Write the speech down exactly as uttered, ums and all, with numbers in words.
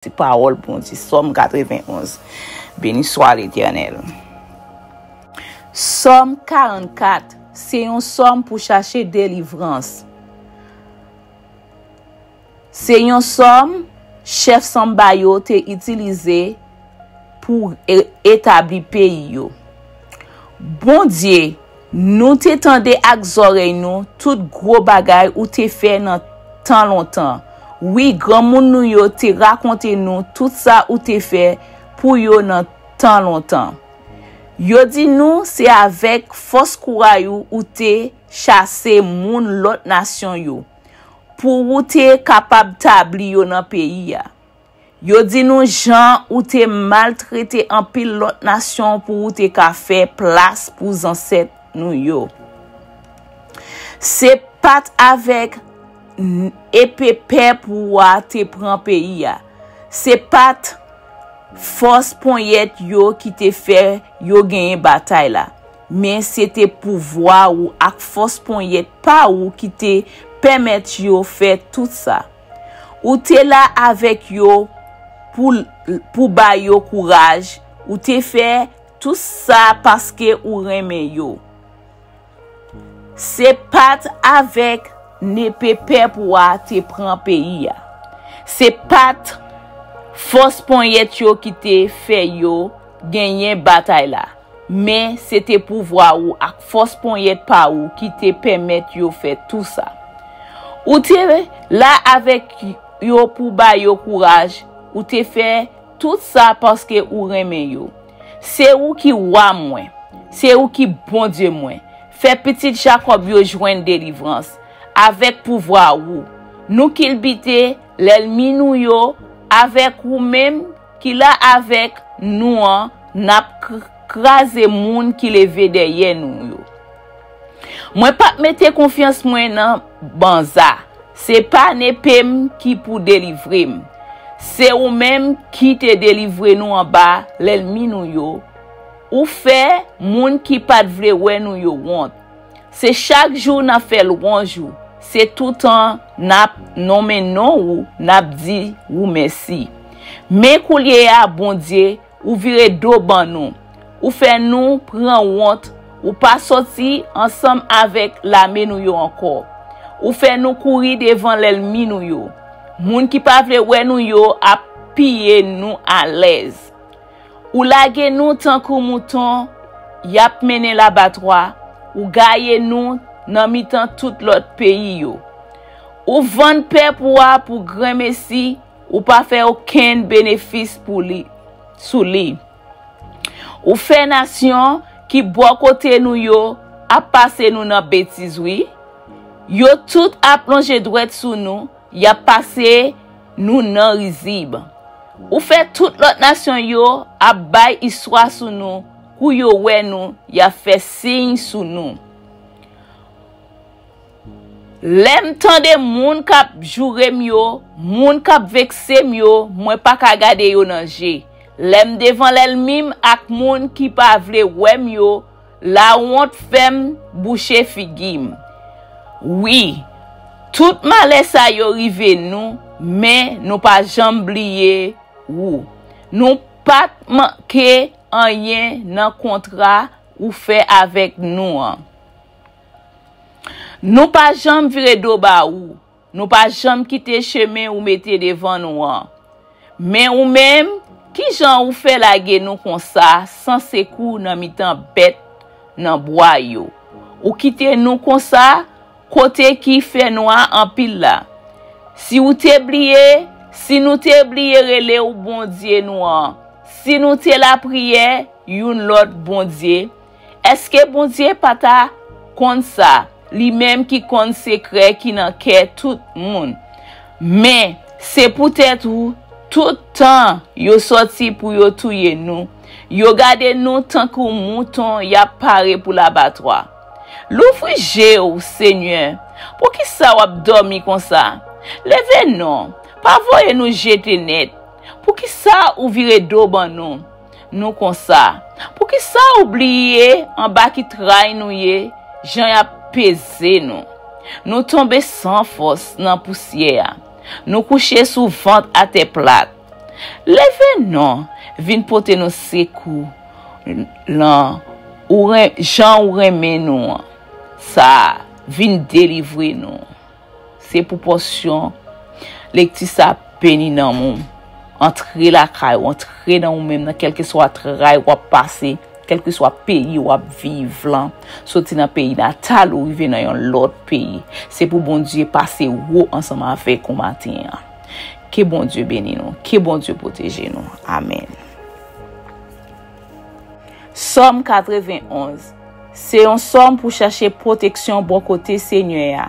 Se pawòl Bondye. Sòm katrevenn-onz. Beni swa Letènèl. Sòm karannkat, se yon sòm pou chache delivrans. Se yon sòm chèf sanba yo te itilize pou e- etabli peyi yo. Bondye, nou te tande ak zòrèy nou tout gwo bagay ou te fè nan tan lontan. Wi, granmoun nou yo te rakonte nou tout sa ou te fè pou yo nan tan lontan. Yo di nou se avèk fòs kouray ou ou te chase moun lòt nasyon yo, pou ou te kapab tabli yo nan peyi a. Yo di nou jan ou te maltrete anpil lòt nasyon pou ou te ka fè plas pou zansèt nou yo. Se pa t avèk n- epe pèp ou a te pran peyi a. Se pa t fòs ponyèt yo ki te fè yo genyen batay la, men se te pouvwa ou ak fòs ponyèt pa ou ki te pèmèt yo fè tout sa. Ou te la avèk yo pou, pou ba yo kouraj. Ou te fè tout sa paske ou renmen yo. Se pa t avèk nepe pèp ou a te pran peyi a. Se pa t fòs ponyèt yo ki te fè yo genyen batay la, men se te pouvwa ou ak fòs ponyèt pa ou ki te pèmèt yo fè tou sa. Ou te la avèk yo pou ba yo kouraj, ou te fè tout sa paske ou renmen yo. Se ou ki wa mwen, se ou ki Bondye mwen. Fè pitit Jakòb yo jwenn delivrans avèk pouvwa ou. Nou kilbite lènmi nou yo avèk ou menm ki la avèk nou an, n ap k- kraze moun ki leve dèyè nou yo. Mwen p ap mete konfyans mwen nan banza. Se pa nepe m ki pou delivre m. Se ou menm ki te delivre nou anba lènmi nou yo. Ou fè moun ki pa t vle wè nou yo wont. Se chak jou n ap fè lwanj ou. Se toutan n ap nonmen non ou, n ap di ou mèsi. Men koulye a, Bondye, ou vire do ban nou. Ou fè nou pran wont. Ou pa soti ansanm avèk lame nou yo ankò. Ou fè nou kouri devan lènmi nou yo. Moun ki pa vle wè nou yo ap piye nou alèz. Ou lage nou tankou mouton y ap mennen labatwa. Ou gaye nou nan mitan tout lòt peyi yo. Ou vann pèp ou a pou grenmesi, ou pa fè okenn benefis pou li, sou li. Ou fè nasyon ki bò kote nou yo ap pase nou nan betiz, wi. Yo tout ap lonje dwèt sou nou, y ap pase nou nan rizib. Ou fè tout lòt nasyon yo ap bay istwa sou nou, kou yo wè nou, y ap fè siy sou nou. Lè m tande moun k ap joure m yo, moun k ap vekse m yo, mwen pa ka gade yo nan je. Lè m devan lènmi m ak moun ki pa vle wè m yo, lawont fè m bouche figi m. Wi, tout malè sa yo rive nou, men nou pa janm bliye ou. Nou pa t manke anyen nan kontra ou fè avèk nou an. Nou pa janm vire do ba ou. Nou pa janm kite chemen ou mete devan nou an. Men ou menm, kijan ou fè lage nou konsa, san sekou nan mitan bèt nan bwa yo? Ou kite nou konsa, kote ki fènwa anpil la. Si ou te bliye, si nou te bliye rele ou Bondye nou an, si nou te lapriyè youn lòt bondye, èske Bondye pa ta konn sa, li menm ki konn sekrè ki nan kè tout moun? Men, se poutèt ou, tout tan yo sòti pou yo touye nou. Yo gade nou tankou mouton y ap pare pou labatwa. Louvri je w, Senyè, poukisa w ap dòmi konsa? Leve non, pa voye nou jete nèt. Poukisa ou vire do ban nou, nou konsa? Poukisa ou bliye anba ki tray nou ye, jan y ap peze nou? Nou tonbe san fòs nan pousyè a. Nou kouche sou vant atè plat. Leve non, vin pote nou sekou lan ou ren, jan ou renmen nou an. Sa, vin delivre nou. Se pou pòsyon lekti sa beni nanm ou. Antre lakay ou, antre nan ou menm nan kèlkeswa tray w ap pase, kèlkeswa peyi w ap viv lan. Soti nan peyi natal ou rive nan yon lòt peyi. Se pou Bondye pase wo ansanm avèk ou maten an. Ke Bondye beni nou, ke Bondye pwoteje nou. Amèn. Sòm katrevenonz. Se yon sòm pou chache pwoteksyon bò kote Senyè a.